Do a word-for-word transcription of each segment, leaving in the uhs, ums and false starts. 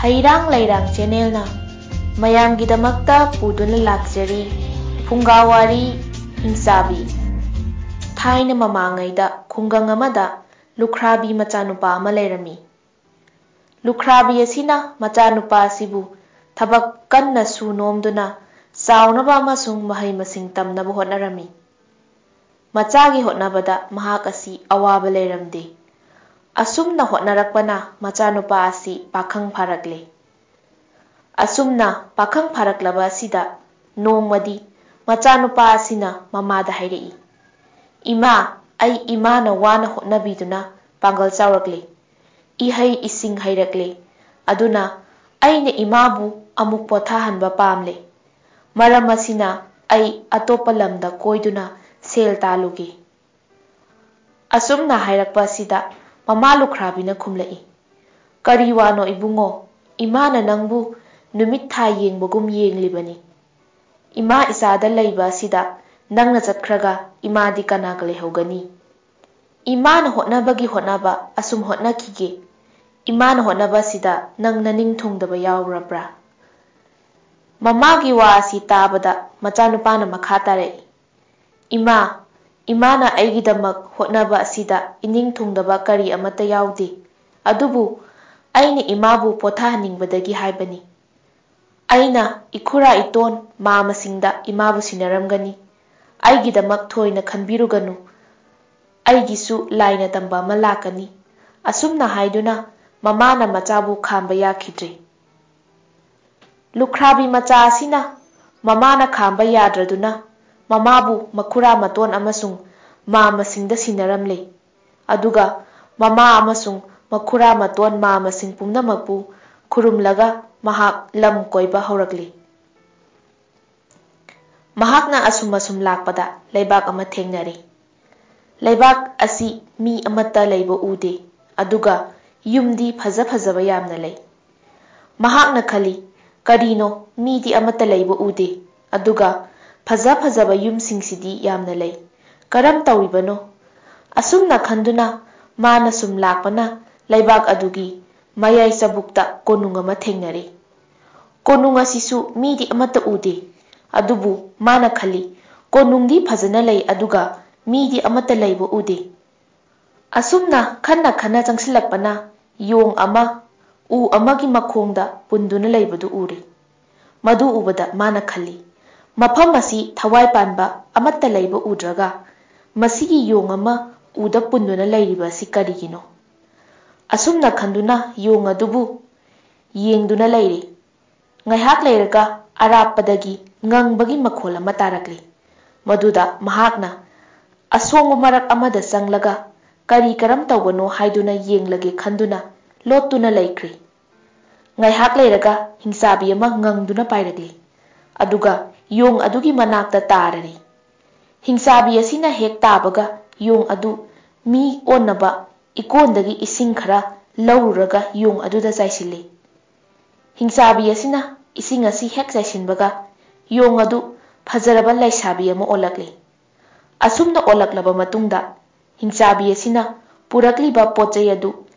ꯍꯩꯔꯥꯡ ꯂꯩꯔꯥꯡ ꯆꯦꯅꯦꯜꯅ ꯃꯌꯥꯝꯒꯤꯗꯃꯛꯇ ꯄꯨꯗꯨꯅ ꯂꯥꯛꯆꯔꯤ ꯐꯨꯡꯒꯥꯋꯥꯔꯤ ꯍꯤꯡꯆꯥꯕꯤ꯫ ꯊꯥꯏꯅ ꯃꯃꯥꯡꯉꯩꯗ ꯈꯨꯡꯒꯪ ꯑꯃꯗ ꯂꯨꯈ꯭ꯔꯥꯕꯤ ꯃꯆꯥꯅꯨꯄꯥ ꯑꯃ ꯂꯩꯔꯝꯃꯤ꯫ ꯂꯨꯈ꯭ꯔꯥꯕꯤ ꯑꯁꯤꯅ ꯃꯆꯥꯅꯨꯄꯥ ꯑꯁꯤꯕꯨ ꯊꯕꯛ ꯀꯟꯅ ꯁꯨ ꯅꯣꯝꯗꯨꯅ ꯆꯥꯎꯅꯕ ꯑꯃꯁꯨꯡ ꯃꯍꯩ ꯃꯁꯤꯡ ꯇꯝꯅꯕ ꯍꯣꯠꯅꯔꯝꯃꯤ꯫ ꯃꯆꯥꯒꯤ ꯍꯣꯠꯅꯕꯗ ꯃꯍꯥꯛ ꯑꯁꯤ ꯑꯋꯥꯕ ꯂꯩꯔꯝꯗꯦ꯫ ꯑꯁꯨꯝꯅ ꯍꯣꯠꯅꯔꯛꯄꯅ ꯃꯆꯥꯅꯨꯄꯥ ꯑꯁꯤ ꯄꯥꯈꯪ ꯐꯥꯔꯛꯂꯦ꯫ ꯑꯁꯨꯝꯅ ꯄꯥꯈꯪ ꯐꯥꯔꯛꯂꯕ ꯑꯁꯤꯗ ꯅꯣꯡꯃꯗꯤ ꯃꯆꯥꯅꯨꯄꯥ ꯑꯁꯤꯅ ꯃꯃꯥꯗ ꯍꯥꯏꯔꯛꯏ, "ꯏꯃꯥ, ꯑꯩ ꯏꯃꯥꯅ ꯋꯥꯅ ꯍꯣꯠꯅꯕꯤꯗꯨꯅ ꯄꯥꯡꯒꯜ ꯆꯥꯎꯔꯛꯂꯦ꯫ ꯏꯍꯩ ꯏꯁꯤꯡ ꯍꯩꯔꯛꯂꯦ꯫ ꯑꯗꯨꯅ ꯑꯩꯅ ꯏꯃꯥꯕꯨ ꯑꯃꯨꯛ ꯄꯣꯊꯥꯍꯟꯕ ꯄꯥꯝꯂꯦ꯫ ꯃꯔꯝ ꯑꯁꯤꯅ ꯑꯩ ꯑꯇꯣꯞꯄ ꯂꯝꯗ ꯀꯣꯏꯗꯨꯅ ꯁꯦꯜ ꯇꯥꯜꯂꯨꯒꯦ꯫" ꯑꯁꯨꯝꯅ ꯍꯥꯏꯔꯛꯄ ꯑꯁꯤꯗ ꯃꯃꯥ ꯂꯨꯈ꯭ꯔꯥꯕꯤꯅ ꯈꯨꯝꯂꯛꯏ, "ꯀꯔꯤ ꯋꯥꯅꯣ ꯏꯕꯨꯡꯉꯣ? ꯏꯃꯥꯅ ꯅꯪꯕꯨ ꯅꯨꯃꯤꯠ ꯊꯥ ꯌꯦꯡꯕꯒꯨꯝ ꯌꯦꯡꯂꯤꯕꯅꯤ꯫ ꯏꯃꯥ ꯏꯆꯥꯗ ꯂꯩꯕ ꯑꯁꯤꯗ ꯅꯪꯅ ꯆꯠꯈ꯭ꯔꯒ ꯏꯃꯥꯗꯤ ꯀꯅꯥꯒ ꯂꯩꯍꯧꯒꯅꯤ? ꯏꯃꯥꯅ ꯍꯣꯠꯅꯕꯒꯤ ꯍꯣꯠꯅꯕ ꯑꯁꯨꯝ ꯍꯣꯠꯅꯈꯤꯒꯦ꯫ ꯏꯃꯥꯅ ꯍꯣꯠꯅꯕ ꯑꯁꯤꯗ ꯅꯪ ꯅꯅꯤꯡ ꯊꯨꯡꯗꯕ ꯌꯥꯎꯔꯕ꯭ꯔꯥ?" ꯃꯃꯥꯒꯤ ꯋꯥ ꯑꯁꯤ ꯇꯥꯕꯗ ꯃꯆꯥꯅꯨꯄꯥꯅ ꯃꯈꯥ ꯇꯥꯔꯛꯏ, "ꯏꯃꯥ, ꯏꯃꯥꯅ ꯑꯩꯒꯤꯗꯃꯛ ꯍꯣꯠꯅꯕ ꯑꯁꯤꯗ ꯏꯅꯤꯡ ꯊꯨꯡꯗꯕ ꯀꯔꯤ ꯑꯃꯠꯇ ꯌꯥꯎꯗꯦ꯫ ꯑꯗꯨꯕꯨ ꯑꯩꯅ ꯏꯃꯥꯕꯨ ꯄꯣꯊꯥꯍꯟꯅꯤꯡꯕꯗꯒꯤ ꯍꯥꯏꯕꯅꯤ꯫ ꯑꯩꯅ ꯏꯈꯨꯔꯥ ꯏꯇꯣꯟ ꯃꯥꯃꯁꯤꯡꯗ ꯏꯃꯥꯕꯨ ꯁꯤꯟꯅꯔꯝꯒꯅꯤ꯫ ꯑꯩꯒꯤꯗꯃꯛ ꯊꯣꯏꯅ ꯈꯟꯕꯤꯔꯨꯒꯅꯨ꯫ ꯑꯩꯒꯤꯁꯨ ꯂꯥꯏꯅ ꯇꯝꯕ ꯑꯃ ꯂꯥꯛꯀꯅꯤ꯫" ꯑꯁꯨꯝꯅ ꯍꯥꯏꯗꯨꯅ ꯃꯃꯥꯅ ꯃꯆꯥꯕꯨ ꯈꯥꯝꯕ ꯌꯥꯈꯤꯗ꯭ꯔꯦ꯫ ꯂꯨꯈ꯭ꯔꯥꯕꯤ ꯃꯆꯥ ꯑꯁꯤꯅ ꯃꯃꯥꯅ ꯈꯥꯝꯕ ꯌꯥꯗ꯭ꯔꯗꯨꯅ ꯃꯃꯥꯕꯨ ꯃꯈꯨꯔꯥ ꯃꯇꯣꯟ ꯑꯃꯁꯨꯡ ꯃꯥꯃꯁꯤꯡꯗ ꯁꯤꯟꯅꯔꯝꯂꯦ꯫ ꯑꯗꯨꯒ ꯃꯃꯥ ꯑꯃꯁꯨꯡ ꯃꯈꯨꯔꯥ ꯃꯇꯣꯟ ꯃꯥꯃꯁꯤꯡ ꯄꯨꯝꯅꯃꯛꯄꯨ ꯈꯨꯔꯨꯝꯂꯒ ꯃꯍꯥꯛ ꯂꯝ ꯀꯣꯏꯕ ꯍꯧꯔꯛꯂꯤ꯫ ꯃꯍꯥꯛꯅ ꯑꯁꯨꯝ ꯑꯁꯨꯝ ꯂꯥꯛꯄꯗ ꯂꯩꯕꯥꯛ ꯑꯃ ꯊꯦꯡꯅꯔꯦ꯫ ꯂꯩꯕꯥꯛ ꯑꯁꯤ ꯃꯤ ꯑꯃꯠꯇ ꯂꯩꯕ ꯎꯗꯦ, ꯑꯗꯨꯒ ꯌꯨꯝꯗꯤ ꯐꯖ ꯐꯖꯕ ꯌꯥꯝꯅ ꯂꯩ꯫ ꯃꯍꯥꯛꯅ ꯈꯜꯂꯤ, "ꯀꯔꯤꯅꯣ, ꯃꯤꯗꯤ ꯑꯃꯠꯇ ꯂꯩꯕ ꯎꯗꯦ, ꯑꯗꯨꯒ ꯐꯖ ꯐꯖꯕ ꯌꯨꯝꯁꯤꯡꯁꯤꯗꯤ ꯌꯥꯝꯅ ꯂꯩ꯫ ꯀꯔꯝ ꯇꯧꯔꯤꯕꯅꯣ?" ꯑꯁꯨꯝꯅ ꯈꯟꯗꯨꯅ ꯃꯥꯅ ꯁꯨꯝ ꯂꯥꯛꯄꯅ ꯂꯩꯕꯥꯛ ꯑꯗꯨꯒꯤ ꯃꯌꯥꯏ ꯆꯕꯨꯛꯇ ꯀꯣꯅꯨꯡ ꯑꯃ ꯊꯦꯡꯅꯔꯦ꯫ ꯀꯣꯅꯨꯡ ꯑꯁꯤꯁꯨ ꯃꯤꯗꯤ ꯑꯃꯠꯇ ꯎꯗꯦ꯫ ꯑꯗꯨꯕꯨ ꯃꯥꯅ ꯈꯜꯂꯤ, "ꯀꯣꯅꯨꯡꯗꯤ ꯐꯖꯅ ꯂꯩ, ꯑꯗꯨꯒ ꯃꯤꯗꯤ ꯑꯃꯠꯇ ꯂꯩꯕ ꯎꯗꯦ"꯫ ꯑꯁꯨꯝꯅ ꯈꯟꯅ ꯈꯟꯅ ꯆꯪꯁꯤꯜꯂꯛꯄꯅ ꯌꯣꯡ ꯑꯃ ꯎ ꯑꯃꯒꯤ ꯃꯈꯣꯡꯗ ꯄꯨꯟꯗꯨꯅ ꯂꯩꯕꯗꯨ ꯎꯔꯦ꯫ ꯃꯗꯨ ꯎꯕꯗ ꯃꯥꯅ ꯈꯜꯂꯤ, "ꯃꯐꯝ ꯑꯁꯤ ꯊꯋꯥꯏ ꯄꯥꯟꯕ ꯑꯃꯠꯇ ꯂꯩꯕ ꯎꯗ꯭ꯔꯒ ꯃꯁꯤꯒꯤ ꯌꯣꯡ ꯑꯃ ꯎꯗ ꯄꯨꯟꯗꯨꯅ ꯂꯩꯔꯤꯕ ꯑꯁꯤ ꯀꯔꯤꯒꯤꯅꯣ?" ꯑꯁꯨꯝꯅ ꯈꯟꯗꯨꯅ ꯌꯣꯡ ꯑꯗꯨꯕꯨ ꯌꯦꯡꯗꯨꯅ ꯂꯩꯔꯤ꯫ ꯉꯥꯏꯍꯥꯛ ꯂꯩꯔꯒ ꯑꯔꯥꯞꯄꯗꯒꯤ ꯉꯪꯕꯒꯤ ꯃꯈꯣꯜ ꯑꯃ ꯇꯥꯔꯛꯂꯤ꯫ ꯃꯗꯨꯗ ꯃꯍꯥꯛꯅ ꯑꯁꯣꯡꯕ ꯃꯔꯛ ꯑꯃꯗ ꯆꯪꯂꯒ ꯀꯔꯤ ꯀꯔꯝ ꯇꯧꯕꯅꯣ ꯍꯥꯏꯗꯨꯅ ꯌꯦꯡꯂꯒꯦ ꯈꯟꯗꯨꯅ ꯂꯣꯠꯇꯨꯅ ꯂꯩꯈ꯭ꯔꯤ꯫ ꯉꯥꯏꯍꯥꯛ ꯂꯩꯔꯒ ꯍꯤꯡꯆꯥꯕꯤ ꯑꯃ ꯉꯪꯗꯨꯅ ꯄꯥꯏꯔꯛꯂꯤ꯫ ꯑꯗꯨꯒ ꯌꯣꯡ ꯑꯗꯨꯒꯤ ꯃꯅꯥꯛꯇ ꯇꯥꯔꯔꯤ꯫ ꯍꯤꯡꯆꯥꯕꯤ ꯑꯁꯤꯅ ꯍꯦꯛ ꯇꯥꯕꯒ ꯌꯣꯡ ꯑꯗꯨ ꯃꯤ ꯑꯣꯟꯅꯕ ꯏꯀꯣꯟꯗꯒꯤ ꯏꯁꯤꯡ ꯈꯔ ꯂꯧꯔꯨꯔꯒ ꯌꯣꯡ ꯑꯗꯨꯗ ꯆꯥꯏꯁꯤꯜꯂꯤ꯫ ꯍꯤꯡꯆꯥꯕꯤ ꯑꯁꯤꯅ ꯏꯁꯤꯡ ꯑꯁꯤ ꯍꯦꯛ ꯆꯥꯏꯁꯤꯟꯕꯒ ꯌꯣꯡ ꯑꯗꯨ ꯐꯖꯔꯕ ꯂꯩꯁꯥꯕꯤ ꯑꯃ ꯑꯣꯜꯂꯛꯂꯤ꯫ ꯑꯁꯨꯝꯅ ꯑꯣꯜꯂꯛꯂꯕ ꯃꯇꯨꯡꯗ ꯍꯤꯡꯆꯥꯕꯤ ꯑꯁꯤꯅ ꯄꯨꯔꯛꯂꯤꯕ ꯄꯣꯠ ꯆꯩ ꯑꯗꯨ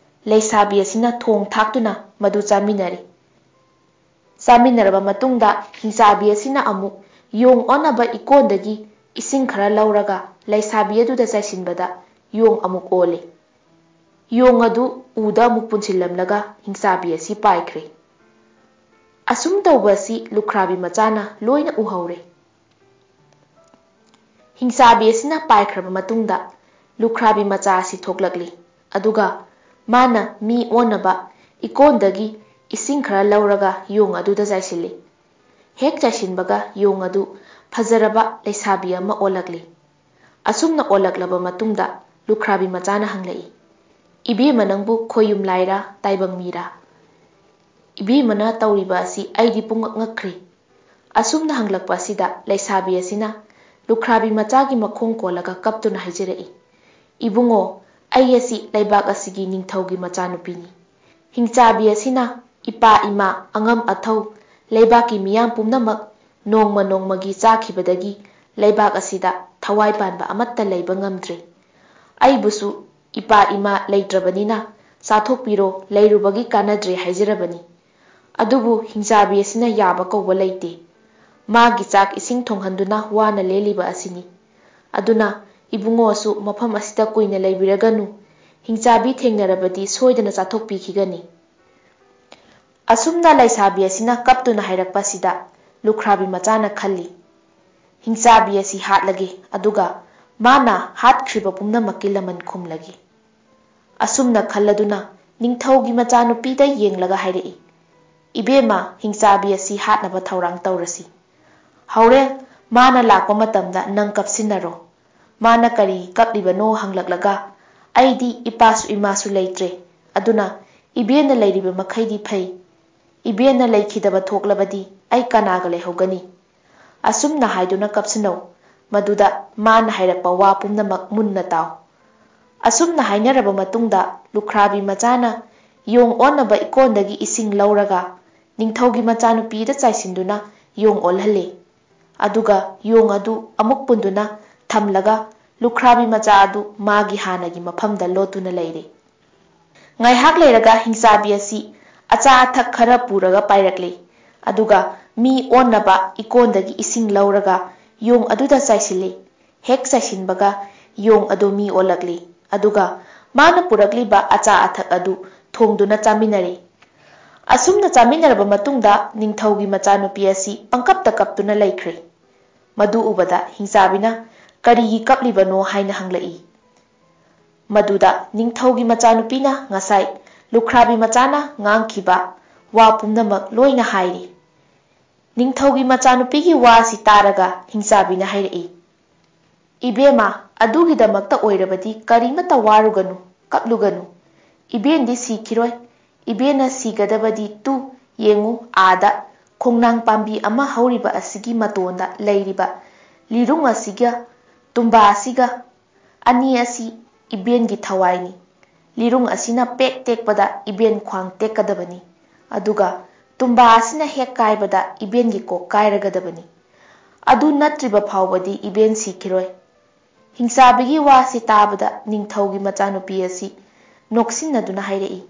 ꯂꯩꯁꯥꯕꯤ ꯑꯁꯤꯅ ꯊꯣꯡ ꯊꯥꯛꯇꯨꯅ ꯃꯗꯨ ꯆꯥꯃꯤꯟꯅꯔꯤ꯫ ꯆꯥꯃꯤꯟꯅꯔꯕ ꯃꯇꯨꯡꯗ ꯍꯤꯡꯆꯥꯕꯤ ꯑꯁꯤꯅ ꯑꯃꯨꯛ ꯌꯣꯡ ꯑꯣꯟꯅꯕ ꯏꯀꯣꯟꯗꯒꯤ ꯏꯁꯤꯡ ꯈꯔ ꯂꯧꯔꯒ ꯂꯩꯁꯥꯕꯤ ꯑꯗꯨꯗ ꯆꯥꯏꯁꯤꯟꯕꯗ ꯌꯣꯡ ꯑꯃꯨꯛ ꯑꯣꯜꯂꯤ꯫ ꯌꯣꯡ ꯑꯗꯨ ꯎꯗ ꯑꯃꯨꯛ ꯄꯨꯟꯁꯤꯜꯂꯝꯂꯒ ꯍꯤꯡꯆꯥꯕꯤ ꯑꯁꯤ ꯄꯥꯏꯈ꯭ꯔꯦ꯫ ꯑꯁꯨꯝ ꯇꯧꯕ ꯑꯁꯤ ꯂꯨꯈ꯭ꯔꯥꯕꯤ ꯃꯆꯥꯅ ꯂꯣꯏꯅ ꯎꯍꯧꯔꯦ꯫ ꯍꯤꯡꯆꯥꯕꯤ ꯑꯁꯤꯅ ꯄꯥꯏꯈ꯭ꯔꯕ ꯃꯇꯨꯡꯗ ꯂꯨꯈ꯭ꯔꯥꯕꯤ ꯃꯆꯥ ꯑꯁꯤ ꯊꯣꯛꯂꯛꯂꯤ꯫ ꯑꯗꯨꯒ ꯃꯥꯅ ꯃꯤ ꯑꯣꯟꯅꯕ ꯏꯀꯣꯟꯗꯒꯤ ꯏꯁꯤꯡ ꯈꯔ ꯂꯧꯔꯒ ꯌꯣꯡ ꯑꯗꯨꯗ ꯆꯥꯏꯁꯤꯜꯂꯤ꯫ ꯍꯦꯛ ꯆꯥꯏꯁꯤꯟꯕꯒ ꯌꯣꯡ ꯑꯗꯨ ꯐꯖꯔꯕ ꯂꯩꯁꯥꯕꯤ ꯑꯃ ꯑꯣꯜꯂꯛꯂꯤ꯫ ꯑꯁꯨꯝꯅ ꯑꯣꯜꯂꯛꯂꯕ ꯃꯇꯨꯡꯗ ꯂꯨꯈ꯭ꯔꯥꯕꯤ ꯃꯆꯥꯅ ꯍꯪꯂꯛꯏ, "ꯏꯕꯦꯝꯃ, ꯅꯪꯕꯨ ꯈꯣꯏꯌꯨꯝ ꯂꯥꯏꯔꯥ, ꯇꯥꯏꯕꯪ ꯃꯤꯔꯥ? ꯏꯕꯦꯝꯃꯅ ꯇꯧꯔꯤꯕ ꯑꯁꯤ ꯑꯩꯗꯤ ꯄꯨꯡꯉꯛ ꯉꯛꯈ꯭ꯔꯦ"꯫ ꯑꯁꯨꯝꯅ ꯍꯪꯂꯛꯄ ꯑꯁꯤꯗ ꯂꯩꯁꯥꯕꯤ ꯑꯁꯤꯅ ꯂꯨꯈ꯭ꯔꯥꯕꯤ ꯃꯆꯥꯒꯤ ꯃꯈꯣꯡ ꯀꯣꯜꯂꯒ ꯀꯞꯇꯨꯅ ꯍꯥꯏꯖꯔꯛꯏ, "ꯏꯕꯨꯡꯉꯣ, ꯑꯩ ꯑꯁꯤ ꯂꯩꯕꯥꯛ ꯑꯁꯤꯒꯤ ꯅꯤꯡꯊꯧꯒꯤ ꯃꯆꯥꯅꯨꯄꯤꯅꯤ꯫ ꯍꯤꯡꯆꯥꯕꯤ ꯑꯁꯤꯅ ꯏꯄꯥ ꯏꯃꯥ, ꯑꯉꯝ ꯑꯊꯧ, ꯂꯩꯕꯥꯛꯀꯤ ꯃꯤꯌꯥꯝ ꯄꯨꯝꯅꯃꯛ ꯅꯣꯡꯃ ꯅꯣꯡꯃꯒꯤ ꯆꯥꯈꯤꯕꯗꯒꯤ ꯂꯩꯕꯥꯛ ꯑꯁꯤꯗ ꯊꯋꯥꯏ ꯄꯥꯟꯕ ꯑꯃꯠꯇ ꯂꯩꯕ ꯉꯝꯗ꯭ꯔꯦ꯫ ꯑꯩꯕꯨꯁꯨ ꯏꯄꯥ ꯏꯃꯥ ꯂꯩꯇ꯭ꯔꯕꯅꯤꯅ ꯆꯥꯊꯣꯛꯄꯤꯔꯣ, ꯂꯩꯔꯨꯕꯒꯤ ꯀꯥꯟꯅꯗ꯭ꯔꯦ ꯍꯥꯏꯖꯔꯕꯅꯤ꯫ ꯑꯗꯨꯕꯨ ꯍꯤꯡꯆꯥꯕꯤ ꯑꯁꯤꯅ ꯌꯥꯕ ꯀꯧꯕ ꯂꯩꯇꯦ꯫ ꯃꯥꯒꯤ ꯆꯥꯛ ꯏꯁꯤꯡ ꯊꯣꯡꯍꯟꯗꯨꯅ ꯋꯥꯅ ꯂꯦꯜꯂꯤꯕ ꯑꯁꯤꯅꯤ꯫ ꯑꯗꯨꯅ ꯏꯕꯨꯡꯉꯣꯁꯨ ꯃꯐꯝ ꯑꯁꯤꯗ ꯀꯨꯏꯅ ꯂꯩꯕꯤꯔꯒꯅꯨ꯫ ꯍꯤꯡꯆꯥꯕꯤ ꯊꯦꯡꯅꯔꯕꯗꯤ ꯁꯣꯏꯗꯅ ꯆꯥꯊꯣꯛꯄꯤꯈꯤꯒꯅꯤ꯫ ꯑꯁꯨꯝꯅ ꯂꯩꯁꯥꯕꯤ ꯑꯁꯤꯅ ꯀꯞꯇꯨꯅ ꯍꯥꯏꯔꯛꯄꯁꯤꯗ ꯂꯨꯈ꯭ꯔꯥꯕꯤ ꯃꯆꯥꯅ ꯈꯜꯂꯤ, "ꯍꯤꯡꯆꯥꯕꯤ ꯑꯁꯤ ꯍꯥꯠꯂꯒꯦ, ꯑꯗꯨꯒ ꯃꯥꯅ ꯍꯥꯠꯈ꯭ꯔꯤꯕ ꯄꯨꯝꯅꯃꯛꯀꯤ ꯂꯃꯟ ꯈꯨꯝꯂꯒꯦ"꯫ ꯑꯁꯨꯝꯅ ꯈꯜꯂꯗꯨꯅ ꯅꯤꯡꯊꯧꯒꯤ ꯃꯆꯥꯅꯨꯄꯤꯗ ꯌꯦꯡꯂꯒ ꯍꯥꯏꯔꯛꯏ, "ꯏꯕꯦꯝꯃ, ꯍꯤꯡꯆꯥꯕꯤ ꯑꯁꯤ ꯍꯥꯠꯅꯕ ꯊꯧꯔꯥꯡ ꯇꯧꯔꯁꯤ꯫ ꯍꯣꯔꯦꯟ ꯃꯥꯅ ꯂꯥꯛꯄ ꯃꯇꯝꯗ ꯅꯪ ꯀꯞꯁꯤꯟꯅꯔꯣ꯫ ꯃꯥꯅ ꯀꯔꯤ ꯀꯞꯂꯤꯕꯅꯣ ꯍꯪꯂꯛꯂꯒ, ꯑꯩꯗꯤ ꯏꯄꯥꯁꯨ ꯏꯃꯥꯁꯨ ꯂꯩꯇ꯭ꯔꯦ, ꯑꯗꯨꯅ ꯏꯕꯦꯟꯅ ꯂꯩꯔꯤꯕ ꯃꯈꯩꯗꯤ ꯐꯩ꯫ ꯏꯕꯦꯟꯅ ꯂꯩꯈꯤꯗꯕ ꯊꯣꯛꯂꯕꯗꯤ ꯑꯩ ꯀꯅꯥꯒ ꯂꯩꯍꯧꯒꯅꯤ?" ꯑꯁꯨꯝꯅ ꯍꯥꯏꯗꯨꯅ ꯀꯞꯁꯤꯟꯅꯧ꯫ ꯃꯗꯨꯗ ꯃꯥꯅ ꯍꯥꯏꯔꯛꯄ ꯋꯥ ꯄꯨꯝꯅꯃꯛ ꯃꯨꯟꯅ ꯇꯥꯎ꯫ ꯑꯁꯨꯝꯅ ꯍꯥꯏꯅꯔꯕ ꯃꯇꯨꯡꯗ ꯂꯨꯈ꯭ꯔꯥꯕꯤ ꯃꯆꯥꯅ ꯌꯣꯡ ꯑꯣꯟꯅꯕ ꯏꯀꯣꯟꯗꯒꯤ ꯏꯁꯤꯡ ꯂꯧꯔꯒ ꯅꯤꯡꯊꯧꯒꯤ ꯃꯆꯥꯅꯨꯄꯤꯗ ꯆꯥꯏꯁꯤꯟꯗꯨꯅ ꯌꯣꯡ ꯑꯣꯜꯍꯜꯂꯤ꯫ ꯑꯗꯨꯒ ꯌꯣꯡ ꯑꯗꯨ ꯑꯃꯨꯛ ꯄꯨꯟꯗꯨꯅ ꯊꯝꯂꯒ ꯂꯨꯈ꯭ꯔꯥꯕꯤ ꯃꯆꯥ ꯑꯗꯨ ꯃꯥꯒꯤ ꯍꯥꯟꯅꯒꯤ ꯃꯐꯝꯗ ꯂꯣꯠꯇꯨꯅ ꯂꯩꯔꯦ꯫ ꯉꯥꯏꯍꯥꯛ ꯂꯩꯔꯒ ꯍꯤꯡꯆꯥꯕꯤ ꯑꯁꯤ ꯑꯆꯥ ꯑꯊꯛ ꯈꯔ ꯄꯨꯔꯒ ꯄꯥꯏꯔꯛꯂꯦ꯫ ꯑꯗꯨꯒ ꯃꯤ ꯑꯣꯟꯅꯕ ꯏꯀꯣꯟꯗꯒꯤ ꯏꯁꯤꯡ ꯂꯧꯔꯒ ꯌꯣꯡ ꯑꯗꯨꯗ ꯆꯥꯏꯁꯤꯜꯂꯤ꯫ ꯍꯦꯛ ꯆꯥꯏꯁꯤꯟꯕꯒ ꯌꯣꯡ ꯑꯗꯨ ꯃꯤ ꯑꯣꯜꯂꯛꯂꯤ꯫ ꯑꯗꯨꯒ ꯃꯥꯅ ꯄꯨꯔꯛꯂꯤꯕ ꯑꯆꯥ ꯑꯊꯛ ꯑꯗꯨ ꯊꯣꯡꯗꯨꯅ ꯆꯥꯃꯤꯟꯅꯔꯦ꯫ ꯑꯁꯨꯝꯅ ꯆꯥꯃꯤꯟꯅꯔꯕ ꯃꯇꯨꯡꯗ ꯅꯤꯡꯊꯧꯒꯤ ꯃꯆꯥꯅꯨꯄꯤ ꯑꯁꯤ ꯄꯪꯀꯞꯇ ꯀꯞꯇꯨꯅ ꯂꯩꯈ꯭ꯔꯦ꯫ ꯃꯗꯨ ꯎꯕꯗ ꯍꯤꯡꯆꯥꯕꯤꯅ "ꯀꯔꯤꯒꯤ ꯀꯞꯂꯤꯕꯅꯣ?" ꯍꯥꯏꯅ ꯍꯪꯂꯛꯏ꯫ ꯃꯗꯨꯗ ꯅꯤꯡꯊꯧꯒꯤ ꯃꯆꯥꯅꯨꯄꯤꯅ ꯉꯁꯥꯏ ꯂꯨꯈ꯭ꯔꯥꯕꯤ ꯃꯆꯥꯅ ꯉꯥꯡꯈꯤꯕ ꯋꯥ ꯄꯨꯝꯅꯃꯛ ꯂꯣꯏꯅ ꯍꯥꯏꯔꯤ꯫ ꯅꯤꯡꯊꯧꯒꯤ ꯃꯆꯥꯅꯨꯄꯤꯒꯤ ꯋꯥꯁꯤ ꯇꯥꯔꯒ ꯍꯤꯡꯆꯥꯕꯤꯅ ꯍꯥꯏꯔꯛꯏ, "ꯏꯕꯦꯝꯃ, ꯑꯗꯨꯒꯤꯗꯃꯛꯇ ꯑꯣꯏꯔꯕꯗꯤ ꯀꯔꯤꯃꯠꯇ ꯋꯥꯔꯨꯒꯅꯨ, ꯀꯞꯂꯨꯒꯅꯨ꯫ ꯏꯕꯦꯟꯗꯤ ꯁꯤꯈꯤꯔꯣꯏ꯫ ꯏꯕꯦꯟꯅ ꯁꯤꯒꯗꯕꯗꯤ ꯇꯨ, ꯌꯦꯡꯉꯨ, ꯑꯥꯗ ꯈꯣꯡꯅꯥꯡ ꯄꯥꯝꯕꯤ ꯑꯃ ꯍꯧꯔꯤꯕ ꯑꯁꯤꯒꯤ ꯃꯇꯣꯟꯗ ꯂꯩꯔꯤꯕ ꯂꯤꯔꯨꯡ ꯑꯁꯤꯒ ꯇꯨꯝꯕꯥ ꯑꯁꯤꯒ ꯑꯅꯤ ꯑꯁꯤ ꯏꯕꯦꯟꯒꯤ ꯊꯋꯥꯏꯅꯤ꯫ ꯂꯤꯔꯨꯡ ꯑꯁꯤꯅ ꯄꯦꯛ ꯇꯦꯛꯄꯗ ꯏꯕꯦꯟ ꯈ꯭ꯋꯥꯡ ꯇꯦꯛꯀꯗꯕꯅꯤ, ꯑꯗꯨꯒ ꯇꯨꯝꯕꯥ ꯑꯁꯤꯅ ꯍꯦꯛ ꯀꯥꯏꯕꯗ ꯏꯕꯦꯟꯒꯤ ꯀꯣꯛ ꯀꯥꯏꯔꯒꯗꯕꯅꯤ꯫ ꯑꯗꯨ ꯅꯠꯇ꯭ꯔꯤꯕ ꯐꯥꯎꯕꯗꯤ ꯏꯕꯦꯟ ꯁꯤꯈꯤꯔꯣꯏ"꯫ ꯍꯤꯡꯆꯥꯕꯤꯒꯤ ꯋꯥꯁꯤ ꯇꯥꯕꯗ ꯅꯤꯡꯊꯧꯒꯤ ꯃꯆꯥꯅꯨꯄꯤ ꯑꯁꯤ ꯅꯣꯛꯁꯤꯟꯅꯗꯨꯅ ꯍꯥꯏꯔꯛꯏ,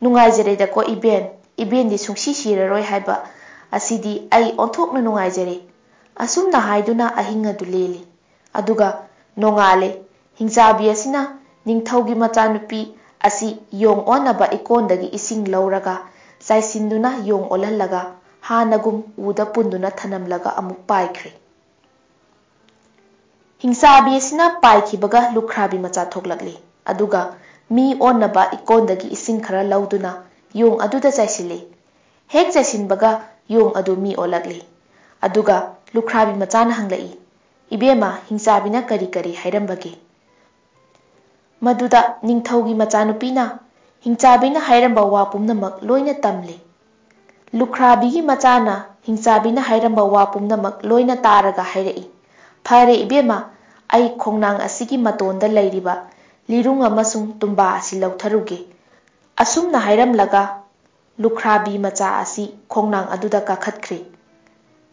"ꯅꯨꯡꯉꯥꯏꯖꯔꯦꯗꯀꯣ ꯏꯕꯦꯟ, ꯏꯕꯦꯟꯗꯤ ꯁꯨꯡꯁꯤ ꯁꯤꯔꯔꯣꯏ ꯍꯥꯏꯕ ꯑꯁꯤꯗꯤ ꯑꯩ ꯑꯣꯟꯊꯣꯛꯅ ꯅꯨꯡꯉꯥꯏꯖꯔꯦ"꯫ ꯑꯁꯨꯝꯅ ꯍꯥꯏꯗꯨꯅ ꯑꯍꯤꯡ ꯑꯗꯨ ꯂꯦꯜꯂꯤ꯫ ꯑꯗꯨꯒ ꯅꯣꯡꯉꯥꯜꯂꯦ꯫ ꯍꯤꯡꯆꯥꯕꯤ ꯑꯁꯤꯅ ꯅꯤꯡꯊꯧꯒꯤ ꯃꯆꯥꯅꯨꯄꯤ ꯑꯁꯤ ꯌꯣꯡ ꯑꯣꯟꯅꯕ ꯏꯀꯣꯟꯗꯒꯤ ꯏꯁꯤꯡ ꯂꯧꯔꯒ ꯆꯥꯏꯁꯤꯟꯗꯨꯅ ꯌꯣꯡ ꯑꯣꯜꯍꯜꯂꯒ ꯍꯥꯟꯅꯒꯨꯝ ꯎꯗ ꯄꯨꯟꯗꯨꯅ ꯊꯅꯝꯂꯒ ꯑꯃꯨꯛ ꯄꯥꯏꯈ꯭ꯔꯦ꯫ ꯍꯤꯡꯆꯥꯕꯤ ꯑꯁꯤꯅ ꯄꯥꯏꯈꯤꯕꯒ ꯂꯨꯈ꯭ꯔꯥꯕꯤ ꯃꯆꯥ ꯊꯣꯛꯂꯛꯂꯤ꯫ ꯑꯗꯨꯒ ꯃꯤ ꯑꯣꯟꯅꯕ ꯏꯀꯣꯟꯗꯒꯤ ꯏꯁꯤꯡ ꯈꯔ ꯂꯧꯗꯨꯅ ꯌꯣꯡ ꯑꯗꯨꯗ ꯆꯥꯏꯁꯤꯜꯂꯤ꯫ ꯍꯦꯛ ꯆꯥꯏꯁꯤꯟꯕꯒ ꯌꯣꯡ ꯑꯗꯨ ꯃꯤ ꯑꯣꯜꯂꯛꯂꯤ꯫ ꯑꯗꯨꯒ ꯂꯨꯈ꯭ꯔꯥꯕꯤ ꯃꯆꯥꯅ ꯍꯪꯂꯛꯏ, "ꯏꯕꯦꯝꯃ, ꯍꯤꯡꯆꯥꯕꯤꯅ ꯀꯔꯤ ꯀꯔꯤ ꯍꯥꯏꯔꯝꯕꯒꯦ?" ꯃꯗꯨꯗ ꯅꯤꯡꯊꯧꯒꯤ ꯃꯆꯥꯅꯨꯄꯤꯅ ꯍꯤꯡꯆꯥꯕꯤꯅ ꯍꯥꯏꯔꯝꯕ ꯋꯥ ꯄꯨꯝꯅꯃꯛ ꯂꯣꯏꯅ ꯇꯝꯂꯦ꯫ ꯂꯨꯈ꯭ꯔꯥꯕꯤꯒꯤ ꯃꯆꯥꯅ ꯍꯤꯡꯆꯥꯕꯤꯅ ꯍꯥꯏꯔꯝꯕ ꯋꯥ ꯄꯨꯝꯅꯃꯛ ꯂꯣꯏꯅ ꯇꯥꯔꯒ ꯍꯥꯏꯔꯛꯏ, "ꯐꯔꯦ ꯏꯕꯦꯝꯃ, ꯑꯩ ꯈꯣꯡꯅꯥꯡ ꯑꯁꯤꯒꯤ ꯃꯇꯣꯟꯗ ꯂꯩꯔꯤꯕ ꯂꯤꯔꯨꯡ ꯑꯃꯁꯨꯡ ꯇꯨꯝꯕꯥ ꯑꯁꯤ ꯂꯧꯊꯔꯨꯒꯦ"꯫ ꯑꯁꯨꯝꯅ ꯍꯥꯏꯔꯝꯂꯒ ꯂꯨꯈ꯭ꯔꯥꯕꯤ ꯃꯆꯥ ꯑꯁꯤ ꯈꯣꯡꯅꯥꯡ ꯑꯗꯨꯗ ꯀꯥꯈꯠꯈ꯭ꯔꯦ꯫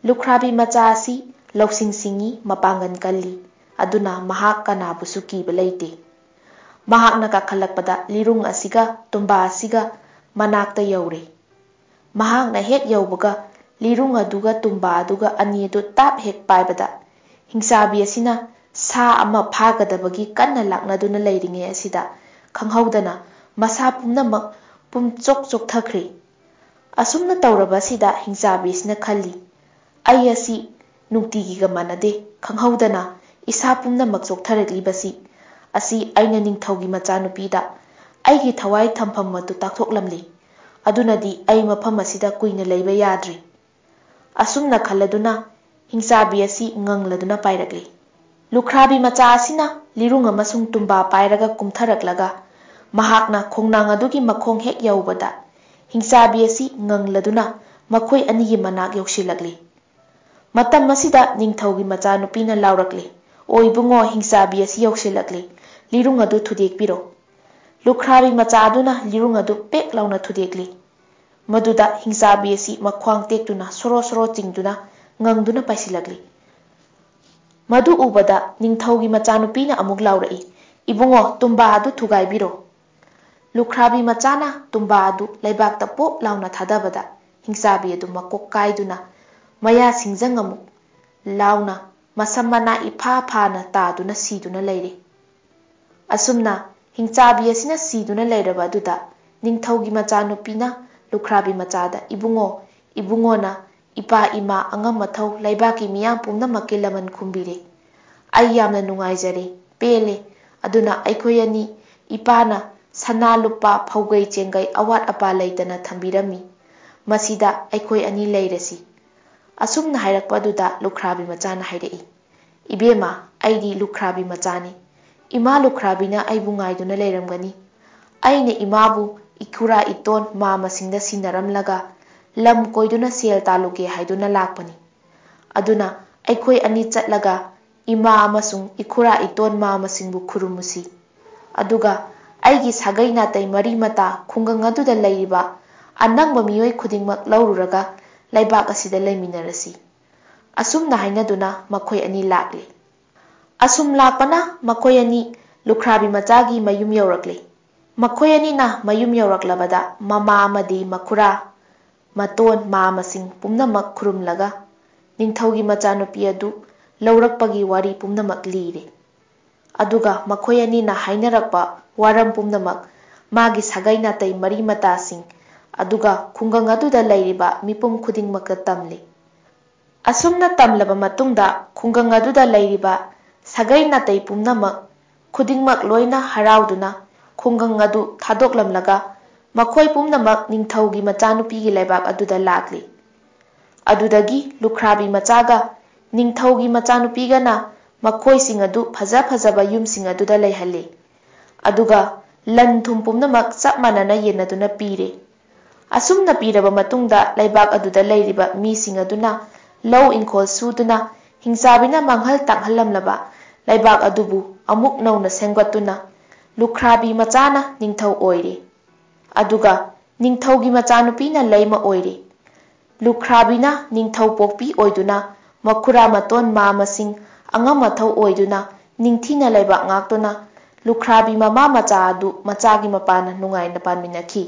ꯂꯨꯈ꯭ꯔꯥꯕꯤ ꯃꯆꯥ ꯑꯁꯤ ꯂꯧꯁꯤꯡ ꯁꯤꯡꯏ, ꯃꯄꯥꯡꯒꯜ ꯀꯜꯂꯤ, ꯑꯗꯨꯅ ꯃꯍꯥꯛ ꯀꯅꯥꯕꯨꯁꯨ ꯀꯤꯕ ꯂꯩꯇꯦ꯫ ꯃꯍꯥꯛꯅ ꯀꯥꯈꯠꯂꯛꯄꯗ ꯂꯤꯔꯨꯡ ꯑꯁꯤꯒ ꯇꯨꯝꯕꯥ ꯑꯁꯤꯒ ꯃꯅꯥꯛꯇ ꯌꯧꯔꯦ꯫ ꯃꯍꯥꯛꯅ ꯍꯦꯛ ꯌꯧꯕꯒ ꯂꯤꯔꯨꯡ ꯑꯗꯨꯒ ꯇꯨꯝꯕꯥ ꯑꯗꯨꯒ ꯑꯅꯤ ꯑꯗꯨ ꯇꯥꯞ ꯍꯦꯛ ꯄꯥꯏꯕꯗ, ꯍꯤꯡꯆꯥꯕꯤ ꯑꯁꯤꯅ ꯁꯥ ꯑꯃ ꯐꯥꯒꯗꯕꯒꯤ ꯀꯟꯅ ꯂꯥꯛꯅꯗꯨꯅ ꯂꯩꯔꯤꯉꯩ ꯑꯁꯤꯗ ꯈꯪꯍꯧꯗꯅ ꯃꯁꯥ ꯄꯨꯝꯅꯃꯛ ꯄꯨꯝꯆꯣꯛ ꯆꯣꯛꯊꯈ꯭ꯔꯦ꯫ ꯑꯁꯨꯝꯅ ꯇꯧꯔꯕ ꯑꯁꯤꯗ ꯍꯤꯡꯆꯥꯕꯤ ꯑꯁꯤꯅ ꯈꯜꯂꯤ, "ꯑꯩ ꯑꯁꯤ ꯅꯨꯡꯇꯤꯒꯤꯒ ꯃꯥꯟꯅꯗꯦ, ꯈꯪꯍꯧꯗꯅ ꯏꯁꯥ ꯄꯨꯝꯅꯃꯛ ꯆꯣꯛꯊꯔꯛꯂꯤꯕꯁꯤ꯫ ꯑꯁꯤ ꯑꯩꯅ ꯅꯤꯡꯊꯧꯒꯤ ꯃꯆꯥꯅꯨꯄꯤꯗ ꯑꯩꯒꯤ ꯊꯋꯥꯏ ꯊꯝꯐꯝ ꯑꯗꯨ ꯇꯥꯛꯊꯣꯛꯂꯝꯂꯤ꯫ ꯑꯗꯨꯅꯗꯤ ꯑꯩ ꯃꯐꯝ ꯑꯁꯤꯗ ꯀꯨꯏꯅ ꯂꯩꯕ ꯌꯥꯗ꯭ꯔꯤ"꯫ ꯑꯁꯨꯝꯅ ꯈꯜꯂꯗꯨꯅ ꯍꯤꯡꯆꯥꯕꯤ ꯑꯁꯤ ꯉꯪꯂꯗꯨꯅ ꯄꯥꯏꯔꯛꯂꯤ꯫ ꯂꯨꯈ꯭ꯔꯥꯕꯤ ꯃꯆꯥ ꯑꯁꯤꯅ ꯂꯤꯔꯨꯡ ꯑꯃꯁꯨꯡ ꯇꯨꯝꯕꯥ ꯄꯥꯏꯔꯒ ꯀꯨꯝꯊꯔꯛꯂꯒ ꯃꯍꯥꯛꯅ ꯈꯣꯡꯅꯥꯡ ꯑꯗꯨꯒꯤ ꯃꯈꯣꯡ ꯍꯦꯛ ꯌꯧꯕꯗ ꯍꯤꯡꯆꯥꯕꯤ ꯑꯁꯤ ꯉꯪꯂꯗꯨꯅ ꯃꯈꯣꯏ ꯑꯅꯤꯒꯤ ꯃꯅꯥꯛ ꯌꯧꯁꯤꯜꯂꯛꯂꯤ꯫ ꯃꯇꯝ ꯑꯁꯤꯗ ꯅꯤꯡꯊꯧꯒꯤ ꯃꯆꯥꯅꯨꯄꯤꯅ ꯂꯥꯎꯔꯛꯂꯤ, "ꯑꯣ ꯏꯕꯨꯡꯉꯣ, ꯍꯤꯡꯆꯥꯕꯤ ꯑꯁꯤ ꯌꯧꯁꯤꯜꯂꯛꯂꯤ, ꯂꯤꯔꯨꯡ ꯑꯗꯨ ꯊꯨꯗꯦꯛꯄꯤꯔꯣ"꯫ ꯂꯨꯈ꯭ꯔꯥꯕꯤ ꯃꯆꯥ ꯑꯗꯨꯅ ꯂꯤꯔꯨꯡ ꯑꯗꯨ ꯄꯦꯛ ꯂꯥꯎꯅ ꯊꯨꯗꯦꯛꯂꯤ꯫ ꯃꯗꯨꯗ ꯍꯤꯡꯆꯥꯕꯤ ꯑꯁꯤ ꯃꯈ꯭ꯋꯥꯡ ꯇꯦꯛꯇꯨꯅ ꯁꯣꯔꯣ ꯁꯣꯔꯣ ꯆꯤꯡꯗꯨꯅ ꯉꯪꯗꯨꯅ ꯄꯥꯏꯁꯤꯜꯂꯛꯂꯤ꯫ ꯃꯗꯨ ꯎꯕꯗ ꯅꯤꯡꯊꯧꯒꯤ ꯃꯆꯥꯅꯨꯄꯤꯅ ꯑꯃꯨꯛ ꯂꯥꯎꯔꯛꯏ, "ꯏꯕꯨꯡꯉꯣ, ꯇꯨꯝꯕꯥ ꯑꯗꯨ ꯊꯨꯒꯥꯏꯕꯤꯔꯣ"꯫ ꯂꯨꯈ꯭ꯔꯥꯕꯤ ꯃꯆꯥꯅ ꯇꯨꯝꯕꯥ ꯑꯗꯨ ꯂꯩꯕꯥꯛꯇ ꯄꯣꯞ ꯂꯥꯎꯅ ꯊꯥꯗꯕꯗ ꯍꯤꯡꯆꯥꯕꯤ ꯑꯗꯨ ꯃꯀꯣꯛ ꯀꯥꯏꯗꯨꯅ ꯃꯌꯥ ꯁꯤꯡꯖꯪ ꯑꯃꯨꯛ ꯂꯥꯎꯅ ꯃꯁꯝ ꯃꯅꯥ ꯏꯐꯥ ꯐꯥꯅ ꯇꯥꯗꯨꯅ ꯁꯤꯗꯨꯅ ꯂꯩꯔꯦ꯫ ꯑꯁꯨꯝꯅ ꯍꯤꯡꯆꯥꯕꯤ ꯑꯁꯤꯅ ꯁꯤꯗꯨꯅ ꯂꯩꯔꯕ ꯑꯗꯨꯗ ꯅꯤꯡꯊꯧꯒꯤ ꯃꯆꯥꯅꯨꯄꯤꯅ ꯂꯨꯈ꯭ꯔꯥꯕꯤ ꯃꯆꯥꯗ, "ꯏꯕꯨꯡꯉꯣ, ꯏꯕꯨꯡꯉꯣꯅ ꯏꯄꯥ ꯏꯃꯥ ꯑꯉꯝ ꯑꯊꯧ ꯂꯩꯕꯥꯛꯀꯤ ꯃꯤꯌꯥꯝ ꯄꯨꯝꯅꯃꯛꯀꯤ ꯂꯃꯟ ꯈꯨꯝꯕꯤꯔꯦ꯫ ꯑꯩ ꯌꯥꯝꯅ ꯅꯨꯡꯉꯥꯏꯖꯔꯦ, ꯄꯦꯜꯂꯦ꯫ ꯑꯗꯨꯅ ꯑꯩꯈꯣꯏ ꯑꯅꯤ ꯏꯄꯥꯅ ꯁꯅꯥ ꯂꯨꯄꯥ ꯐꯧꯒꯩ ꯆꯦꯡꯒꯩ ꯑꯋꯥꯠ ꯑꯄꯥ ꯂꯩꯇꯅ ꯊꯝꯕꯤꯔꯝꯃꯤ꯫ ꯃꯁꯤꯗ ꯑꯩꯈꯣꯏ ꯑꯅꯤ ꯂꯩꯔꯁꯤ"꯫ ꯑꯁꯨꯝꯅ ꯍꯥꯏꯔꯛꯄ ꯑꯗꯨꯗ ꯂꯨꯈ꯭ꯔꯥꯕꯤ ꯃꯆꯥꯅ ꯍꯥꯏꯔꯛꯏ, "ꯏꯕꯦꯝꯃ, ꯑꯩꯗꯤ ꯂꯨꯈ꯭ꯔꯥꯕꯤ ꯃꯆꯥꯅꯤ꯫ ꯏꯃꯥ ꯂꯨꯈ꯭ꯔꯥꯕꯤꯅ ꯑꯩꯕꯨ ꯉꯥꯏꯗꯨꯅ ꯂꯩꯔꯝꯒꯅꯤ꯫ ꯑꯩꯅ ꯏꯃꯥꯕꯨ ꯏꯈꯨꯔꯥ ꯏꯇꯣꯟ ꯃꯥ ꯃꯁꯤꯡꯗ ꯁꯤꯟꯅꯔꯝꯂꯒ ꯂꯝ ꯀꯣꯏꯗꯨꯅ ꯁꯦꯜ ꯇꯥꯜꯂꯨꯒꯦ ꯍꯥꯏꯗꯨꯅ ꯂꯥꯛꯄꯅꯤ꯫ ꯑꯗꯨꯅ ꯑꯩꯈꯣꯏ ꯑꯅꯤ ꯆꯠꯂꯒ ꯏꯃꯥ ꯑꯃꯁꯨꯡ ꯏꯈꯨꯔꯥ ꯏꯇꯣꯟ ꯃꯥ ꯃꯁꯤꯡꯕꯨ ꯈꯨꯔꯨꯝꯃꯨꯁꯤ꯫ ꯑꯗꯨꯒ ꯑꯩꯒꯤ ꯁꯥꯒꯩ ꯅꯥꯇꯩ ꯃꯔꯤ ꯃꯇꯥ ꯈꯨꯡꯒꯪ ꯑꯗꯨꯗ ꯂꯩꯔꯤꯕ ꯑꯅꯪꯕ ꯃꯤꯑꯣꯏ ꯈꯨꯗꯤꯡꯃꯛ ꯂꯧꯔꯨꯔꯒ ꯂꯩꯕꯥꯛ ꯑꯁꯤꯗ ꯂꯩꯃꯤꯟꯅꯔꯁꯤ"꯫ ꯑꯁꯨꯝꯅ ꯍꯥꯏꯅꯗꯨꯅ ꯃꯈꯣꯏ ꯑꯅꯤ ꯂꯥꯛꯂꯤ꯫ ꯑꯁꯨꯝ ꯂꯥꯛꯄꯅ ꯃꯈꯣꯏ ꯑꯅꯤ ꯂꯨꯈ꯭ꯔꯥꯕꯤ ꯃꯆꯥꯒꯤ ꯃꯌꯨꯝ ꯌꯧꯔꯛꯂꯤ꯫ ꯃꯈꯣꯏ ꯑꯅꯤꯅ ꯃꯌꯨꯝ ꯌꯧꯔꯛꯂꯕꯗ ꯃꯃꯥ ꯑꯃꯗꯤ ꯃꯈꯨꯔꯥ, ꯃꯇꯣꯟ, ꯃꯥ ꯃꯁꯤꯡ ꯄꯨꯝꯅꯃꯛ ꯈꯨꯔꯨꯝꯂꯒ ꯅꯤꯡꯊꯧꯒꯤ ꯃꯆꯥꯅꯨꯄꯤ ꯑꯗꯨ ꯂꯧꯔꯛꯄꯒꯤ ꯋꯥꯔꯤ ꯄꯨꯝꯅꯃꯛ ꯂꯤꯔꯦ꯫ ꯑꯗꯨꯒ ꯃꯈꯣꯏ ꯑꯅꯤꯅ ꯍꯥꯏꯅꯔꯛꯄ ꯋꯥꯔꯝ ꯄꯨꯝꯅꯃꯛ ꯃꯥꯒꯤ ꯁꯥꯒꯩ ꯅꯥꯇꯩ ꯃꯔꯤ ꯃꯇꯥꯁꯤꯡ ꯑꯗꯨꯒ ꯈꯨꯡꯒꯪ ꯑꯗꯨꯗ ꯂꯩꯔꯤꯕ ꯃꯤꯄꯨꯝ ꯈꯨꯗꯤꯡꯃꯛꯇ ꯇꯝꯂꯤ꯫ ꯑꯁꯨꯝꯅ ꯇꯝꯂꯕ ꯃꯇꯨꯡꯗ ꯈꯨꯡꯒꯪ ꯑꯗꯨꯗ ꯂꯩꯔꯤꯕ ꯁꯥꯒꯩ ꯅꯥꯇꯩ ꯄꯨꯝꯅꯃꯛ ꯈꯨꯗꯤꯡꯃꯛ ꯂꯣꯏꯅ ꯍꯔꯥꯎꯗꯨꯅ ꯈꯨꯡꯒꯪ ꯑꯗꯨ ꯊꯥꯗꯣꯛꯂꯝꯂꯒ ꯃꯈꯣꯏ ꯄꯨꯝꯅꯃꯛ ꯅꯤꯡꯊꯧꯒꯤ ꯃꯆꯥꯅꯨꯄꯤꯒꯤ ꯂꯩꯕꯥꯛ ꯑꯗꯨꯗ ꯂꯥꯛꯂꯤ꯫ ꯑꯗꯨꯗꯒꯤ ꯂꯨꯈ꯭ꯔꯥꯕꯤ ꯃꯆꯥꯒ ꯅꯤꯡꯊꯧꯒꯤ ꯃꯆꯥꯅꯨꯄꯤꯒꯅ ꯃꯈꯣꯏꯁꯤꯡ ꯑꯗꯨ ꯐꯖ ꯐꯖꯕ ꯌꯨꯝꯁꯤꯡ ꯑꯗꯨꯗ ꯂꯩꯍꯜꯂꯤ꯫ ꯑꯗꯨꯒ ꯂꯟ ꯊꯨꯝ ꯄꯨꯝꯅꯃꯛ ꯆꯞ ꯃꯥꯟꯅꯅ ꯌꯦꯟꯅꯗꯨꯅ ꯄꯤꯔꯦ꯫ ꯑꯁꯨꯝꯅ ꯄꯤꯔꯕ ꯃꯇꯨꯡꯗ ꯂꯩꯕꯥꯛ ꯑꯗꯨꯗ ꯂꯩꯔꯤꯕ ꯃꯤꯁꯤꯡ ꯑꯗꯨꯅ ꯂꯧ ꯏꯪꯈꯣꯜ ꯁꯨꯗꯨꯅ ꯍꯤꯡꯆꯥꯕꯤꯅ ꯃꯥꯡꯍꯜ ꯇꯥꯛꯍꯜꯂꯝꯂꯕ ꯂꯩꯕꯥꯛ ꯑꯗꯨꯕꯨ ꯑꯃꯨꯛ ꯅꯧꯅ ꯁꯦꯝꯒꯠꯇꯨꯅ ꯂꯨꯈ꯭ꯔꯥꯕꯤ ꯃꯆꯥꯅ ꯅꯤꯡꯊꯧ ꯑꯣꯏꯔꯦ꯫ ꯑꯗꯨꯒ ꯅꯤꯡꯊꯧꯒꯤ ꯃꯆꯥꯅꯨꯄꯤꯅ ꯂꯩꯃ ꯑꯣꯏꯔꯦ꯫ ꯂꯨꯈ꯭ꯔꯥꯕꯤꯅ ꯅꯤꯡꯊꯧ ꯄꯣꯛꯄꯤ ꯑꯣꯏꯗꯨꯅ ꯃꯈꯨꯔꯥ ꯃꯇꯣꯟ ꯃꯥ ꯃꯁꯤꯡ ꯑꯉꯝ ꯑꯊꯧ ꯑꯣꯏꯗꯨꯅ ꯅꯤꯡꯊꯤꯅ ꯂꯩꯕꯥꯛ ꯉꯥꯛꯇꯨꯅ ꯂꯨꯈ꯭ꯔꯥꯕꯤ ꯃꯃꯥ ꯃꯆꯥ ꯑꯗꯨ ꯃꯆꯥꯒꯤ ꯃꯄꯥꯅ ꯅꯨꯡꯉꯥꯏꯅ ꯄꯥꯟꯃꯤꯟꯅꯈꯤ꯫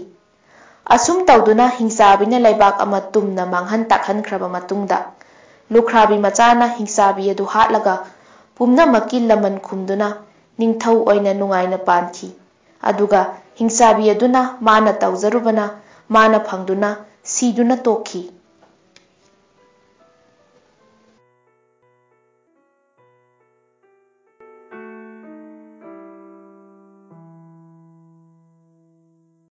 ꯑꯁꯨꯝ ꯇꯧꯗꯨꯅ ꯍꯤꯡꯆꯥꯕꯤꯅ ꯂꯩꯕꯥꯛ ꯑꯃ ꯇꯨꯝꯅ ꯃꯥꯡꯍꯟ ꯇꯥꯛꯍꯟꯈ꯭ꯔꯕ ꯃꯇꯨꯡꯗ, ꯂꯨꯈ꯭ꯔꯥꯕꯤ ꯃꯆꯥꯅ ꯍꯤꯡꯆꯥꯕꯤ ꯑꯗꯨ ꯍꯥꯠꯂꯒ ꯄꯨꯝꯅꯃꯛꯀꯤ ꯂꯃꯟ ꯈꯨꯝꯗꯨꯅ ꯅꯤꯡꯊꯧ ꯑꯣꯏꯅ ꯅꯨꯡꯉꯥꯏꯅ ꯄꯥꯟꯈꯤ꯫ ꯑꯗꯨꯒ ꯍꯤꯡꯆꯥꯕꯤ ꯑꯗꯨꯅ ꯃꯥꯅ ꯇꯧꯖꯔꯨꯕꯅ ꯃꯥꯅ ꯐꯪꯗꯨꯅ ꯁꯤꯗꯨꯅ ꯇꯣꯛꯈꯤ꯫